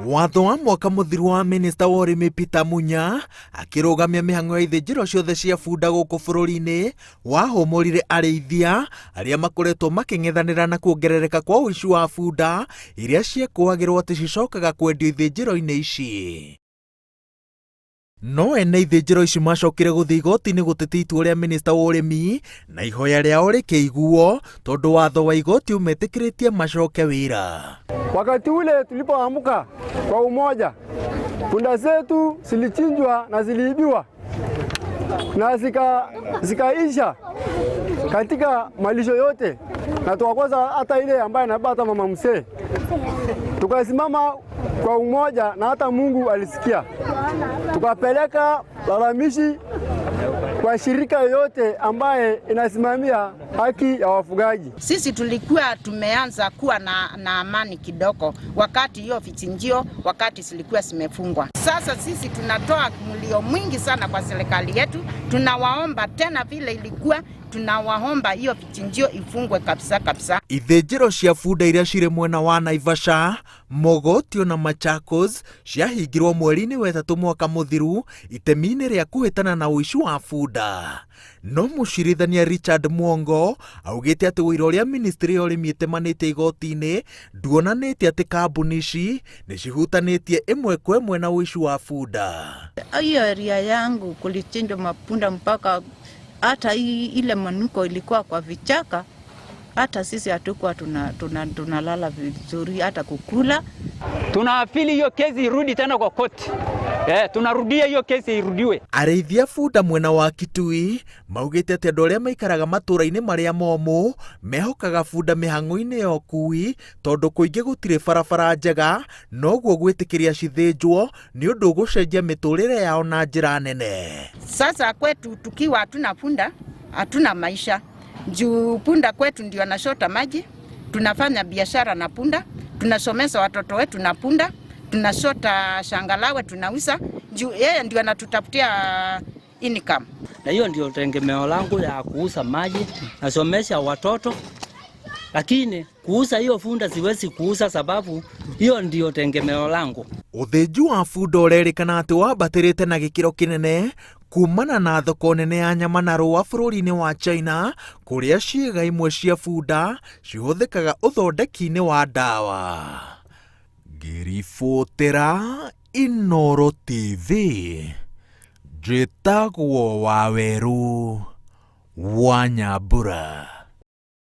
Watho wa mwaka mũthiru wa minista wa ũrĩmi Peter Munya akĩrũgamia mĩhang'o ya ithĩnjĩro ciothe cia bunda gũkũ bũrũri-inĩ wahũmũrire arĩithia arĩa makoretwo makĩng'ethanĩra na kuongerereka kwa ũici wa bunda iria ciekũagĩrwo atĩ cicokaga kwendio ithĩnjĩro-inĩ ici. No ene ithĩnjĩro ici macokire gũthiĩ igoti-inĩ gũtetia itua rĩa minista wa ũrĩmi na ihoya rĩao rĩkĩiguo tondũ watho wa igoti ũmetĩkĩrĩtie macoke wĩra. Wakati ule tulipoamka kwa umoja, punda zetu zilichinjwa na ziliibiwa na zikaisha katika malisho yote, na tukakosa hata ile ambaye anabata mama mzee. Tukasimama kwa umoja na hata Mungu alisikia. Tukapeleka lalamishi kwa shirika yoyote ambaye inasimamia haki ya wafugaji. Sisi tulikuwa tumeanza kuwa na amani kidogo wakati hiyo vichinjio wakati zilikuwa zimefungwa. Sasa sisi tunatoa mlio mwingi sana kwa serikali yetu, tunawaomba tena vile ilikuwa, tunawaomba hiyo vichinjio ifungwe kabisa kabisa. Ithĩnjĩro cia bunda iria cirĩ mwena wa Naivasha, Mogotio na Machakos ciahingirwo mweri-inĩ wa ĩtatũ mwaka mũthiru itemi-inĩ rĩa kũhĩtana na ũici wa bunda. No mũcirithania Richard Mwongo augĩte atĩ ũira ũrĩa ministry ya ũrĩmi ĩtemanĩte igoti-inĩ nduonanĩtie atĩ kambuni ici nĩ cihutanĩtie ĩmwe kwa ĩmwe na ũici wa bunda. Hiyo area yangu kulichinjwa mapunda mpaka hata hii ile manuko ilikuwa kwa vichaka, hata sisi hatukuwa tunalala tuna vizuri hata kukula. Tunaappeal hiyo kesi irudi tena kwa koti. Tunarudia hiyo kesi irudiwe. Arĩithia bunda mwena wa Kitui maugĩte atĩ andũ arĩa maikaraga matũũra-inĩ marĩa momũ mehokaga bunda mĩhang'o-inĩ ya ũkui tondũ kũingĩ gũtirĩ barabara njega noguo gwĩtĩkĩria cithĩnjwo nĩ ũndũ ũgũcenjia mĩtũrĩre yao na njĩra nene. Sasa kwetu tukiwa hatuna punda hatuna maisha, juu punda kwetu ndio anashota maji, tunafanya biashara na punda, tunasomesa watoto wetu na punda, tunashota changarawe tunauza, juu yeye ndio anatutafutia income. Na hiyo ndio tegemeo langu ya kuuza maji, nasomesha watoto, lakini kuuza hiyo funda siwezi kuuza sababu hiyo ndio tegemeo langu. Ũthĩnji wa bunda ũrerĩkana atĩ wambatĩrĩte na gĩkĩro kĩnene kumana na thoko nene ya nyama na rũa bũrũri-inĩ wa China kũrĩa ciĩga imwe cia bunda cihũthĩkaga ũthondeki-inĩ wa ndawa. Ngĩribotera Inooro TV, njĩtagwo Wawerũ wa Nyambura.